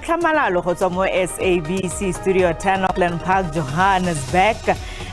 Tlhamalalo go tswa mo SABC Studio 10 Auckland Park, Johannesburg.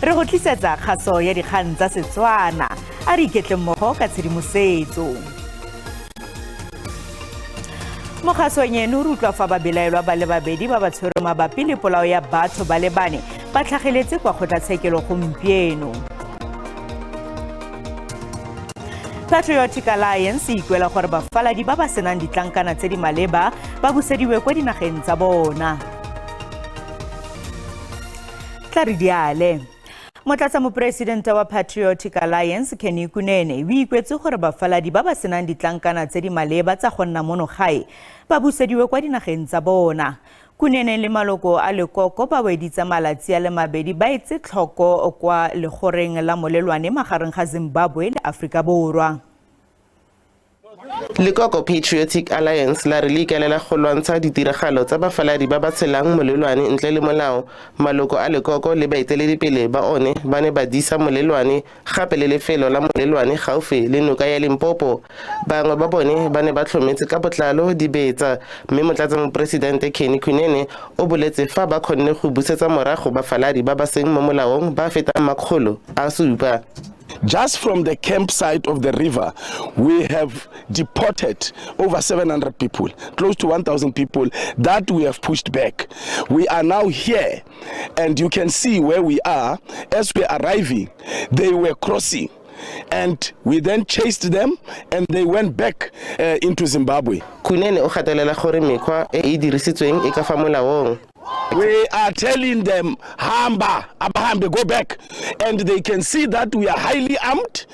Re go tlisetsa kgaso ya dikgang tsa Setswana. A re iketle mmogo ka tshedimosetso. Mo kgasong eno re utlwa fa babelaelwa ba le babedi ba ba tshwerwe mabapi le polao ya batho ba le bane ba tlhageletse kwa kgotlatshekelo gompieno. Patriotic Alliance e ikuela gore bafaladi ba ba senang ditlankana tse di maleba ba busediwe kwa dinageng tsa bona. Tla re diale. Motlatsa moporesidente wa Patriotic Alliance Kenny Kunene o ikwetse gore bafaladi ba ba senang ditlankana tse di maleba tsa go nna mono gae ba busediwe kwa dinageng tsa bona. Kunene le maloko a lekoko ba weditse malatsi a le mabedi ba etse tlhoko kwa legoreng la molelwane magareng ga Zimbabwe le Aforika Borwa. Lekoko Patriotic Alliance la re le ikaelela go lwantsha ditiragalo tsa bafaladi ba ba tshelang molelwane ntle le molao. Maloko a lekoko le baeteledipele ba one ba ne ba disa molelwane gape le lefelo la molelwane gaufi le noka ya Limpopo. Bangwe ba bone ba ne ba tlhometse ka botlalo dibetsa, mme motlatsamoporesidente Kenny Kunene o boletse fa ba kgonne go busetsa morago bafaladi ba ba seng mo molaong ba fetang 700. Just from the campsite of the river, we have deported over 700 people, close to 1,000 people that we have pushed back. We are now here, and you can see where we are. As we are arriving, they were crossing, and we then chased them, and they went back into Zimbabwe. Kunene o gatelela gore mekgwa e e dirisitsweng e ka fa molaong. We are telling them, hamba, abahambe, go back. And they can see that we are highly armed.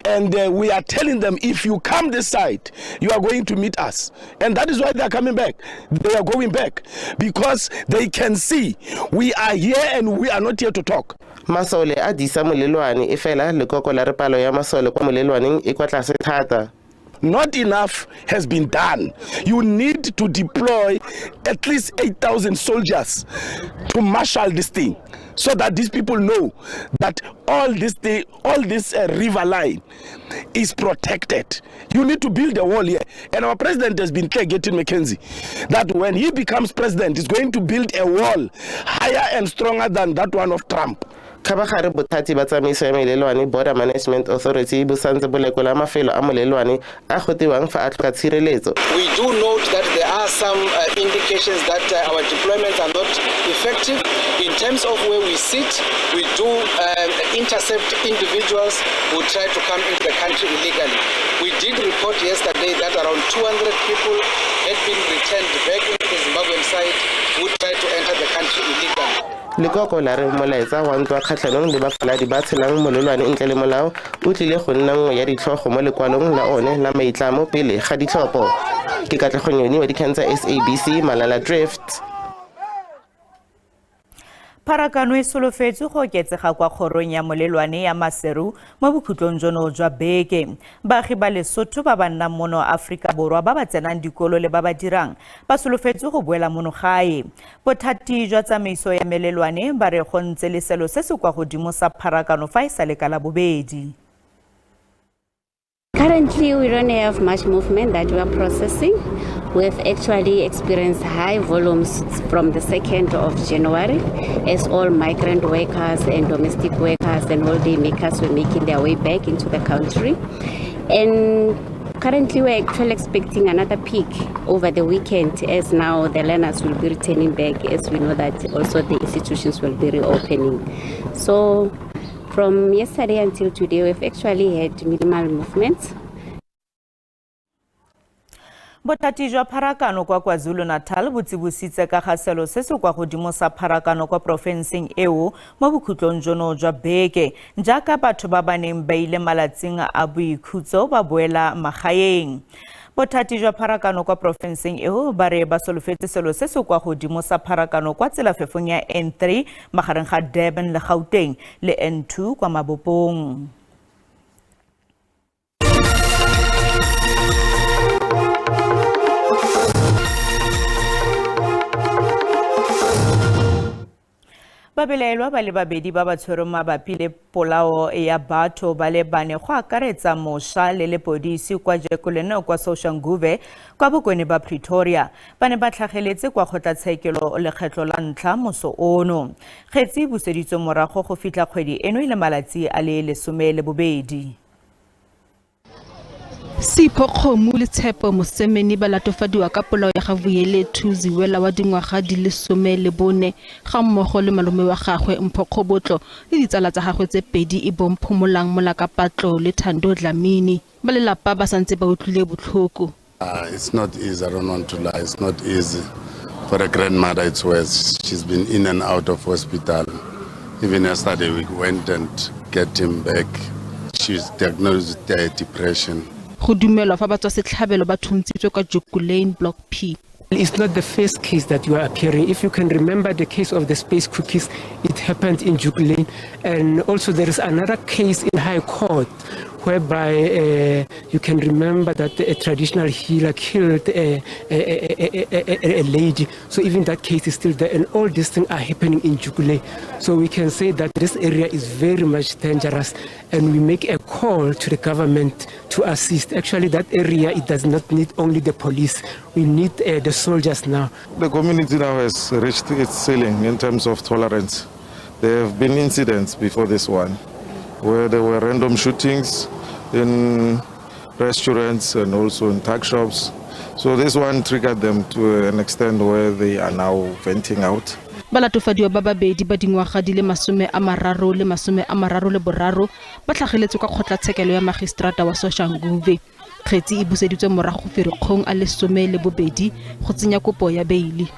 And we are telling them, if you come this side, you are going to meet us. And that is why they are coming back. They are going back because they can see we are here and we are not here to talk. Masole a disa molelwane e fela lekoko la re palo ya masole kwa molelwaneng e kwa tlase thata. Not enough has been done. You need to deploy at least 8,000 soldiers to marshal this thing, so that these people know that all this thing, all this river line is protected. You need to build a wall here. And our president has been clear, Gayton McKenzie, that when he becomes president, he's going to build a wall higher and stronger than that one of Trump. Kgabagare bothati ba tsamaiso ya melelwane Border Management Authority bo santse bo lekola mafelo a molelwane a go tewang fa a tlhoka tshireletso. We do note that there are some indications that our deployments are not effective. In terms of where we sit, we do intercept individuals who try to come into the country illegally. We did report yesterday that around 200 people had been returned back into the Zimbabwean side who tried to enter the country illegally. Lekoko la re molaetsa wa ntwa kgatlhanong le bafaladi ba tshelang molelwane ntle le molao o tlile go nna nngwe ya ditlhogo mo lekwalong la one la maitlamo pele ga ditlhopho. Ke Katlego Nyoni wa dikgang tsa SABC, Malala Drift. Pharakano e solofetswe go oketsega kwa kgorong ya molelwane ya Maseru mo bokhutlong jono jwa beke. Baagi ba Lesotho ba ba nnang mono Aforika Borwa ba ba tsenang dikolo le ba ba dirang ba solofetswe go boela mono gae. Bothati jwa tsamaiso ya melelwane ba re go ntse le selo se se kwa godimo sa pharakano fa e sa le ka Labobedi. Currently, we don't have much movement that we are processing. We have actually experienced high volumes from the 2nd of January, as all migrant workers and domestic workers and holiday makers were making their way back into the country. And currently, we're actually expecting another peak over the weekend, as now the learners will be returning back, as we know that also the institutions will be reopening. So from yesterday until today, we've actually had minimal movements. Bothati jwa pharakano kwa KwaZulu-Natal bo tsibositse ka ga selo se se kwa godimo sa pharakano kwa porofenseng eo mo bokhutlong jono jwa beke, jaaka batho ba ba neng ba ile malatsing a boikhutso ba boela magaeng. Bothati jwa pharakano kwa porofenseng eo ba re ba solofetse selo se se kwa godimo sa pharakano kwa tselafefong ya N3 magareng ga Durban le Gauteng le N2 kwa Mabopong. Babelaelwa ba le babedi ba ba tshwerweng mabapi le polao ya batho ba le bane go akaretsa mošwa le lepodisi kwa Jekolene kwa Soshanguve kwa bokone ba Pretoria ba ne ba tlhageletse kwa kgotlatshekelo lekgetlho la ntlha moso ono. Kgetsi e buseditswe morago go fitlha kgwedi eno e le malatsi a le 12. Sipho Kgomo le Tshepo Mosemeni ba latofadiwa ka polao ya ga Vuyelethu Ziwela wa dingwaga di le 14 ga mmogo le malome wa gagwe Mpho Kgobotlo le ditsala tsa gagwe tse pedi e bong Phomolang Molakapatlo le Thando Dlamini. Ba lelapa ba santse ba utlwile botlhoko. It's not easy, I don't want to lie. It's not easy. For a grandmother, it's worse. She's been in and out of hospital. Even yesterday, we went and get him back. She's diagnosed with depression. Go dumelwa fa batswasetlhabelo ba thuntsitswe kwa Jukulane Block P. It's not the first case that you are appearing. If you can remember the case of the space cookies, it happened in Jukulane. And also there is another case in High Court whereby you can remember that a traditional healer killed a lady. So even that case is still there, and all these things are happening in Jukulane. So we can say that this area is very much dangerous, and we make a call to the government to assist. Actually, that area, it does not need only the police. We need the soldiers now. The community now has reached its ceiling in terms of tolerance. There have been incidents before this one where there were random shootings in restaurants and also in tuck shops. So this one triggered them to an extent where they are now venting out. Balatofadiwa ba babedi ba dingwaga di le 30 le 33 ba tlhageletse kwa kgotlatshekelo ya magistrata wa Soshanguve. Kgetsi e buseditswe morago Ferikgong a le 12 go tsenya kopo ya beili.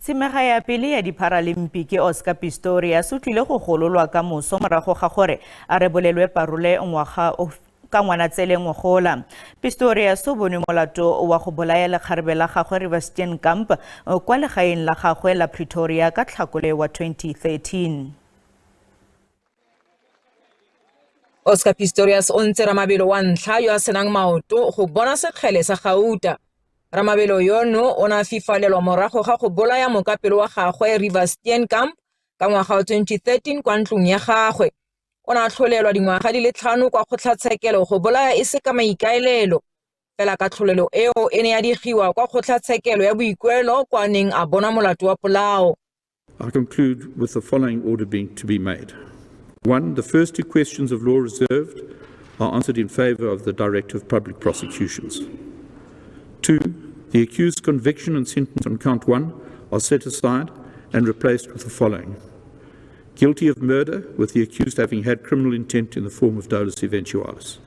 Tshimega ya pele ya di-Paralympic Oscar Pistorius o tlile go gololwa ka moso morago ga gore a rebolelwe parole ngwaga ka Ngwanatsele ngogola. Pistorius o bonwe molato wa go bolaya lekgarebe la gagwe Reeva Steenkamp kwa legaeng la gagwe la Pretoria ka Tlhakole wa 2013. Oscar Pistorius o ntse ramabelo wa ntlha yo a senang maoto go bona sekgele sa gauta. Ramabelo yono o ne a fifalelwa morago ga go bolaya mokapelo wa gagwe Reeva Steenkamp ka ngwaga wa 2013 kwa ntlong ya gagwe. O ne a tlholelwa dingwaga di le 5 kwa kgotlatshekelo go bolaya e se ka maikaelelo. Fela katlholelo eo e ne ya digiwa kwa kgotlatshekelo ya boikuelo kwa neng a bona molato wa polao. I conclude with the following order being to be made. 1. The first two questions of law reserved are answered in favour of the Director of Public Prosecutions. 2. The accused's conviction and sentence on count 1 are set aside and replaced with the following. Guilty of murder, with the accused having had criminal intent in the form of dolus eventualis.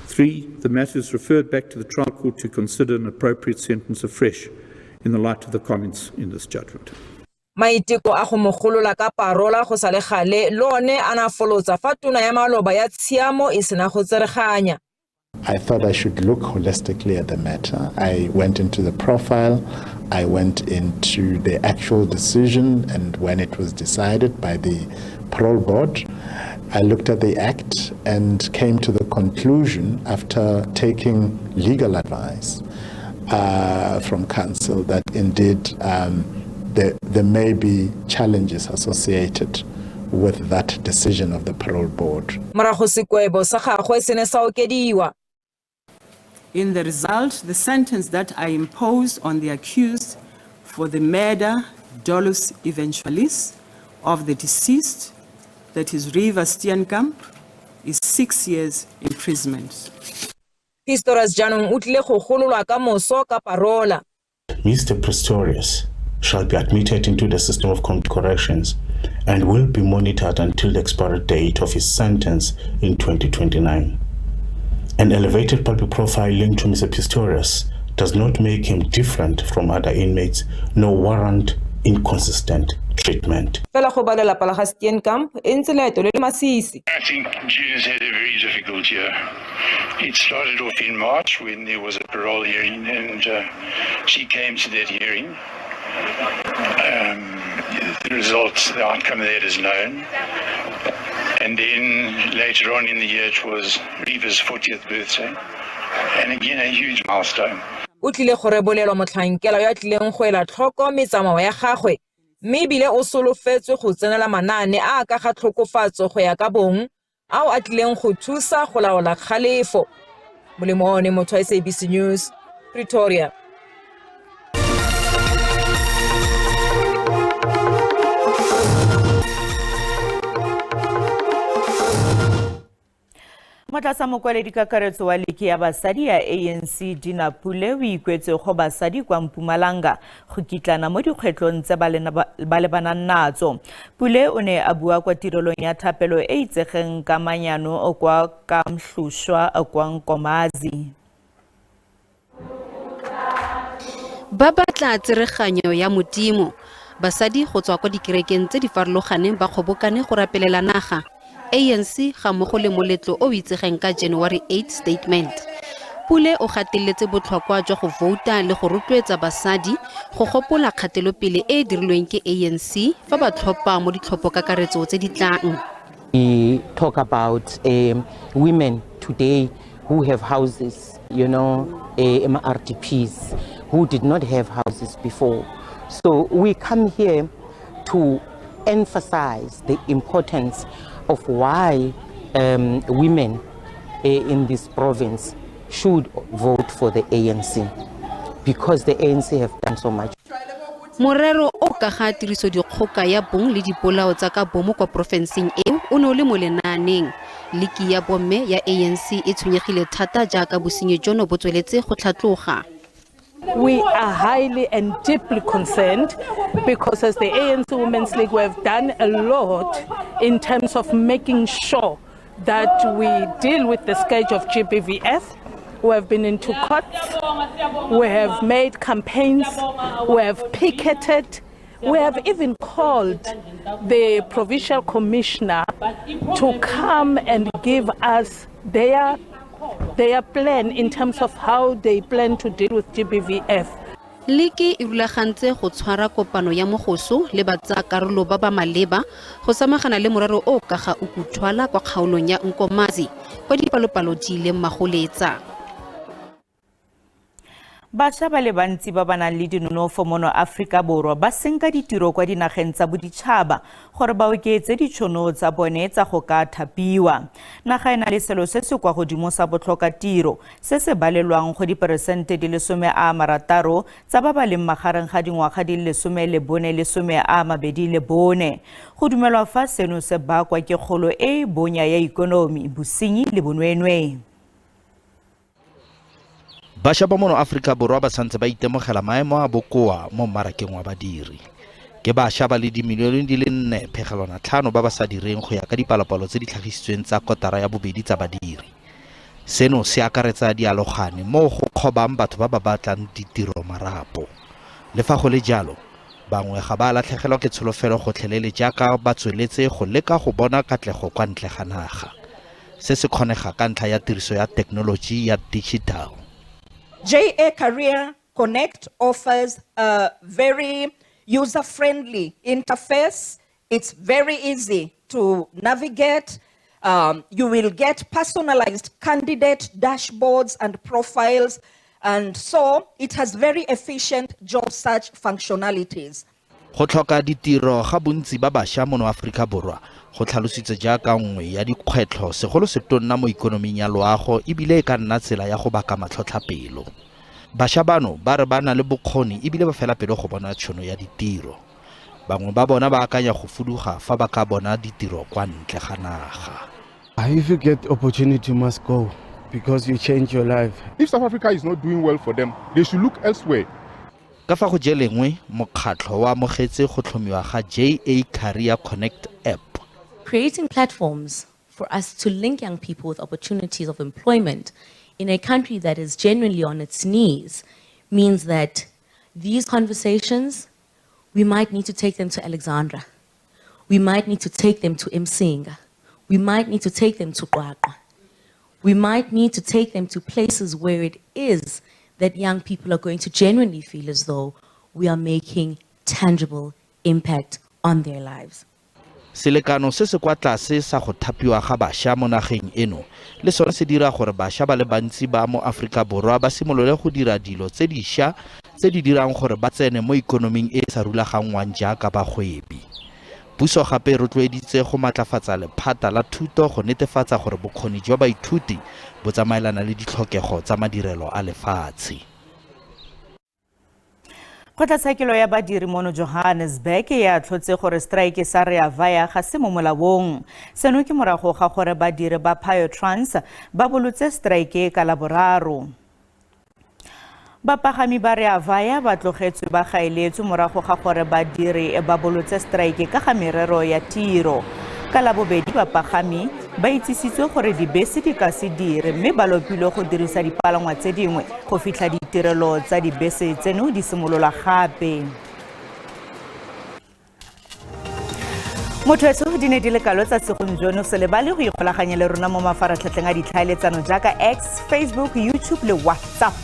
3. The matter is referred back to the trial court to consider an appropriate sentence afresh in the light of the comments in this judgment. Maiteko a go mo golola ka parola go sa le gale le one a na folotsa fa tona ya maloba ya tshiamo e sena go tsereganya. I thought I should look holistically at the matter. I went into the profile, I went into the actual decision and when it was decided by the parole board. I looked at the act and came to the conclusion after taking legal advice from counsel that indeed there may be challenges associated with that decision of the parole board. Morago sekwebo sa gagwe se ne sa okediwa. In the result, the sentence that I imposed on the accused for the murder dolus eventualis of the deceased, that is Reeva Steenkamp, is 6 years imprisonment. Pistorius jaanong o tlile go gololwa ka moso ka parola. Mr. Pistorius shall be admitted into the system of corrections and will be monitored until the expiry date of his sentence in 2029. An elevated public profile linked to Mr. Pistorius does not make him different from other inmates, nor warrant inconsistent treatment. Fela go ba lelapa la ga Steenkamp e ntse leeto le le masisi. I think June's had a very difficult year. It started off in March when there was a parole hearing, and she came to that hearing. The results, the outcome of that is known. And then later on in the year, it was Reeva's 40th birthday, and again a huge milestone. O tlile go rebolelwa motlhankela yo a tlileng go ela tlhoko metsamao ya gagwe mme ebile o solofetswe go tsenela manaane a a ka ga tlhokofatso go ya ka bong ao a tlileng go thusa go laola kgalefo. Molemo one motho wa SABC News, Pretoria. Motlatsa mokwaledi kakaretso wa liki ya basadi ya ANC Dina Pule o ikwetse go basadi kwa Mpumalanga go kitlana mo dikgwetlhong tse ba lebanang natso. Pule o ne a bua kwa tirelong ya thapelo e e itsegeng ka manyano kwa Kamhlushwa kwa Nkomazi. Ba batla tsereganyo ya Modimo. Basadi go tswa kwa dikerekeng tse di farologaneng ba kgobokane go rapelela naga, ANC ga mmogo le moletlo o o itsegeng ka January 8 Statement. Pule o gateletse botlhokwa jwa go vouta le go rotloetsa basadi go gopola kgatelopele e e dirilweng ke ANC fa ba tlhopha mo ditlhophokakaretso tse di tlang. We talk about women today who have houses, RDPs, who did not have houses before. So we come here to emphasize the importance of why women in this province should vote for the ANC, because the ANC have done so much. Morero o ka ga tirisodikgoka ya bong le dipolao tsa ka bomo kwa porofenseng eo o ne o le mo lenaaneng. Liki ya bomme ya ANC e tshwenyegile thata jaaka bosenyi jono bo tsweletse go tlhatloga. We are highly and deeply concerned because as the ANC Women's League we have done a lot in terms of making sure that we deal with the scourge of GBVF. We have been into courts, we have made campaigns, we have picketed, we have even called the provincial commissioner to come and give us their plan in terms of how they plan to deal with GBVF. Liki e rulagantse go tshwara kopano ya mogoso le batsayakarolo ba ba maleba go samagana le morero o ka ga Ukuthwala kwa kgaolong ya Nkomazi kwa dipalopalo di ileng magoletsa. Bašwa ba le bantsi ba ba nang le dinonofo mono Aforika Borwa ba senka ditiro kwa dinageng tsa boditšhaba gore ba oketse ditšhono tsa bone tsa go ka thapiwa. Naga e na le selo se se kwa godimo sa botlhokatiro se se balelwang go diperesente di le 60 tsa ba ba leng magareng ga dingwaga di le 14 le 24. Go dumelwa fa seno se bakwa ke kgolo e e bonya ya ikonomi, bosenyi le bonweenwee. Bašwa ba mono Aforika Borwa ba santse ba itemogela maemo a bokoa mo mmarakeng wa badiri. Ke bašwa ba le dimilione di le 4.5 ba ba sa direng go ya ka dipalopalo tse di tlhagisitsweng tsa kotara ya bobedi tsa badiri. Seno se akaretsa dialogane mo go kgobang batho ba ba batlang ditiro marapo. Le fa go le jalo, bangwe ga ba latlhegelwa ke tsholofelo gotlhelele jaaka ba tsweletse go leka go bona katlego kwa ntle ga naga. Se se kgonega ka ntlha ya tiriso ya thekenoloji ya digital. JA Career Connect offers a very user-friendly interface. It's very easy to navigate. You will get personalized candidate dashboards and profiles. And so it has very efficient job search functionalities. Go tlhoka ditiro ga bontsi ba bašwa mono Aforika Borwa go tlhalositswe jaaka nngwe ya dikgwetlho segolo setonna mo ikonoming ya loago ebile e ka nna tsela ya go baka matlhotlhapelo. Bašwa bano ba re ba na le bokgoni ebile ba fela pelo go bona tšhono ya ditiro. Bangwe ba bona ba akanya go fuduga fa ba ka bona ditiro kwa ntle ga naga. If you get opportunity, you must go because you change your life. If South Africa is not doing well for them, they should look elsewhere. Ka fa go jelengwe, mokgatlho o amogetse go tlhomiwa ga JA Career Connect app. Creating platforms for us to link young people with opportunities of employment in a country that is genuinely on its knees means that these conversations, we might need to take them to Alexandra. We might need to take them to Msinga. We might need to take them to QwaQwa. We might need to take them to places where it is that young people are going to genuinely feel as though we are making tangible impact on their lives. Selekano se se kwa tlase sa go thapiwa ga bašwa mo nageng eno le sone se dira gore bašwa ba le bantsi ba mo Aforika Borwa ba simolole go dira dilo tse dišwa tse di dirang gore ba tsene mo ikonoming e e sa rulaganngwang jaaka bagwebi. Puso gape e rotloeditse go matlafatsa lephata la thuto go netefatsa gore bokgoni jwa baithuti bo tsamaelana le ditlhokego tsa madirelo a lefatshe. Kgotlatshekelo ya badiri mono Johannesburg e atlhotse gore strike sa Rea Vaya ga se mo molaong. Seno ke morago ga gore badiri ba Piotrans ba bolotse strike ka Laboraro. Bapagami ba Rea Vaya ba tlogetswe ba gaeletswe morago ga gore badiri ba bolotse strike ka ga merero ya tiro. Ka Labobedi bapagami ba itsisitswe gore dibese di ka se dire mme ba lopilwe go dirisa dipalangwa tse dingwe go fitlha ditirelo tsa dibese tseno di simolola gape. Motho etso di ne di le kalo tsa segong jono se lebale go ikgolaganya le rona mo mafaratlhatlheng a ditlhaeletsano jaaka X, Facebook, YouTube le WhatsApp.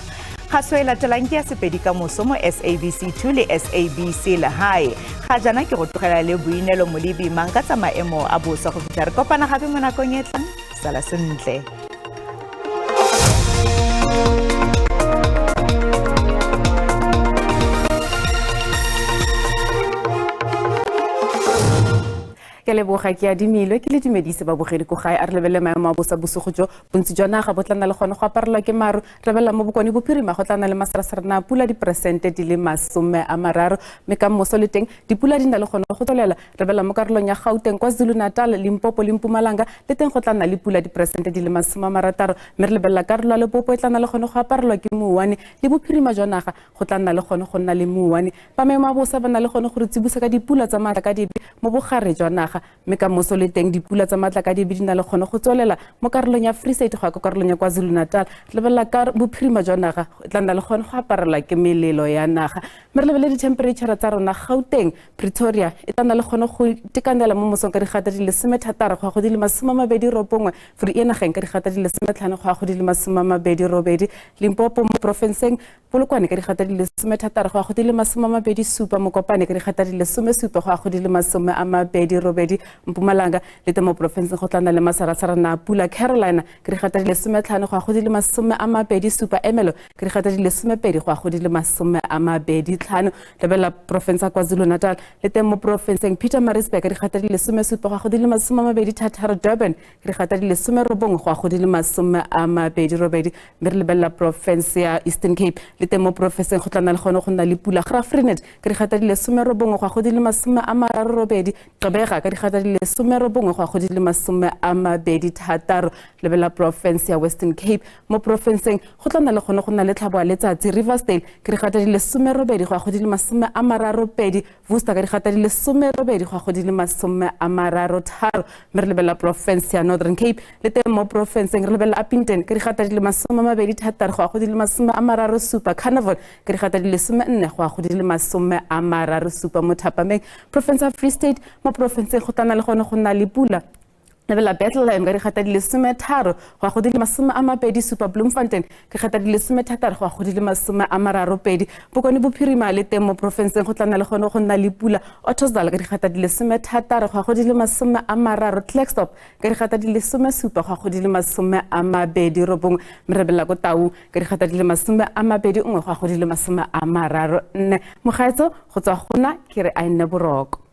Kgaso e latelang ke ya Sepedi ka moso mo SABC 2 le SABC Lehae. Ga jaana ke go tlogela le Boinelo Molebi mang ka tsa maemo a bosa go fitlha re kopana gape mo nakong e tlang. Sala sentle. Ke leboga ke adimilwe ke le dumedise babogedi ko gae. A re lebelele maemo a bosa bosigo jo. Bontsi jwa naga bo tla nna le gone go aparelwa ke maru. Re lebelela mo bokone bophirima go tla nna le maseraserana a pula diperesente di le 30, mme ka moso le teng dipula di na le gone go tswelela. Re lebelela mo karolong ya Gauteng, kwa Zulu Natal, Limpopo le Mpumalanga le teng go tla nna le pula diperesente di le 60, mme re lebelela karolo ya Limpopo e tla nna le gone go aparelwa ke mouwane, le bophirima jwa naga go tla nna le gone go nna le mouwane. Ba maemo a bosa ba na le gone go re tsibosa ka dipula tsa matlakadibe mo bogare jwa naga, mme ka moso le teng dipula tsa matlakadibe di na le gone go tswelela mo karolong ya Free State go ya kwa karolong ya KwaZulu-Natal. Re lebelela ka bophirima jwa naga e tla nna le gone go aparelwa ke melelo ya naga, mme re lebelele di-temperature tsa rona. Gauteng, Pretoria e tla nna le gone go itekanela mo mosong ka digata di le 16 go ya go di le 29, Vereeniging ka digata di le 15 go ya go di le 28, Limpopo mo porofenseng Polokwane ka digata di le 16 go ya go di le 27, Mokopane ka digata di le 17 go ya go di le 28, Mpumalanga le teng mo porofenseng go tla nna le masarasarana a pula, Carolina ka digata di le 15 go ya go di le 27, Ermelo ka digata di le 12 go ya go di le 25. Lebelela porofense ya KwaZulu-Natal le teng mo porofenseng Pietermaritzburg ka digata di le 17 go ya go di le 26, Durban ka digata di le 19 go ya go di le 28, mme re lebelela porofense ya Eastern Cape le teng mo porofenseng go tla nna le gone go nna le pula, Graaff-Reinet ka digata di le 19 go ya go di le 38, Gqeberha ka digata di le 19 go ya go di le 26. Lebelela porofense ya Western Cape mo porofenseng go tla nna le gone go nna le tlhabo ya letsatsi, Riversdale ka digata di le 18 go ya go di le 32, Worcester ka digata di le 18 go ya go di le 33, mme re lebelela porofense ya Northern Cape le teng mo porofenseng re lebelela Upington ka digata di le 26 go ya go di le 37, Carnarvon ka digata di le 14 go ya go di le 37 mo thapameng. Porofense ya Free State mo porofenseng go tla nna le gone go nna le pula, lebelela Bethlehem ka digata di le 13 go ya go di le 27, Bloemfontein ka digata di le 16 go ya go di le 32, Bokone Bophirima le teng mo porofenseng go tla nna le gone go nna le pula, Ottosdal ka digata di le 16 go ya go di le 30, Klerksdorp ka digata di le 17 go ya go di le 29, mme re lebelela ko Tau ka digata di le 21 go ya go di le 34. Mogaetso go tswa gona ke re a nne boroko.